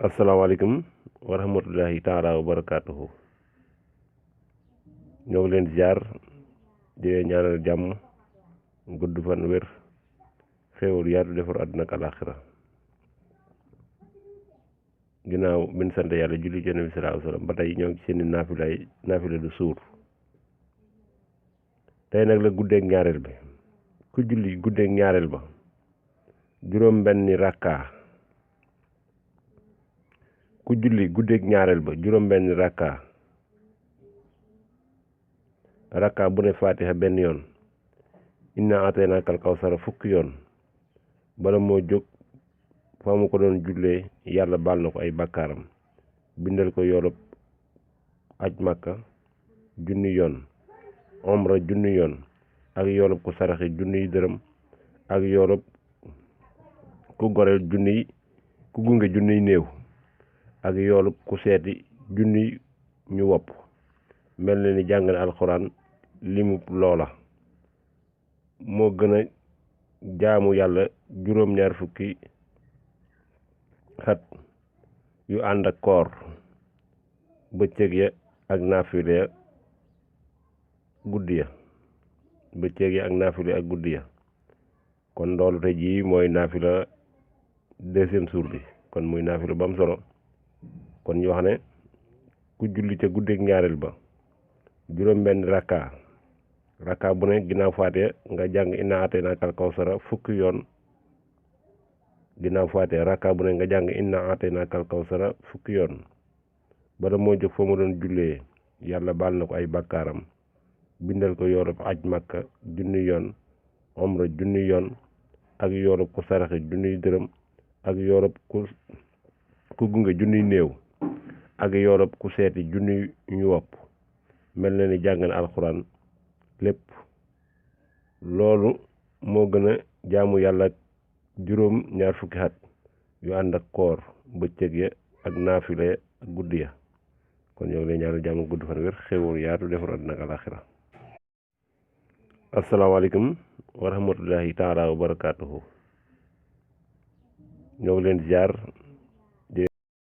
asalaamaaleykum wa rahmatullahi taala wa barakaatuhu. ñoo ngi leen ziar di leen ñaanal jàmm gudd fan wér xéewal yaatu defar àdduna ak alaaxira. ginnaaw bin sant yàlla julli ci Nabi sallallahu alayhi wa sallam ba tey ñoo ngi ci seeni naafila du suur. tey nag la guddeeg ñaareel bi ku julli guddeeg ñaareel ba juróom benni rakkaa ku julli guddeeg ñaareel ba juróom benni rakkaa bu ne fatiha benn yoon inna ataynaakal kawsara fukki yoon bala moo jóg fa mu ko doon jullee yàlla baal na ko ay bakkaaram bindal ko yoolub aj màkka junni yoon omra junni yoon ak yoolub ku saraxe junniy dërëm ak yoolub ku goreel ku gunge junniy néew ak yoolub ku seeti junniy ñu wopp mel na ni jàng na alxuraan limu loola moo gën a jaamu yàlla juróom-ñaar fukki xat yu ànd ak koor bëccëg ya ak naafile ya guddi ya kon loolu tey jii mooy naafila deuxième jour bi kon muy naafila ba am solo kon ñu wax ne ku julli ca guddeeg ñaareel ba juróom benn rakka bu ne ginnaaw faatiha nga jàng inna ataynaakal kawsara fukki yoon ginnaaw faatiha rakka bu ne nga jàng inna ataynaakal kawsara fukki yoon bala moo jóg fa mu doon jullee yàlla baal na ko ay bakkaaram bindal ko yoolub aj màkka junni yoon omra junni yoon ak yoolub ku saraxe junniy dërëm ak yoolub ku gunge junniy néew ak yoolub ku seeti junniy ñu wopp mel na ni jàng na alxuraan lépp loolu moo gën a jaamu yàlla juróom ñaar fukki xat yu ànd ak koor bëccëg ya ak naafile ya ak guddi ya kon ñoo ngi lay ñaanal jàmm gudd fan wér xéwal yaatu defar àdduna ak alaaxira. asalaamaaleykum wa rahmatullahi taala wa barakaatuhu. ñoo ngi leen ziar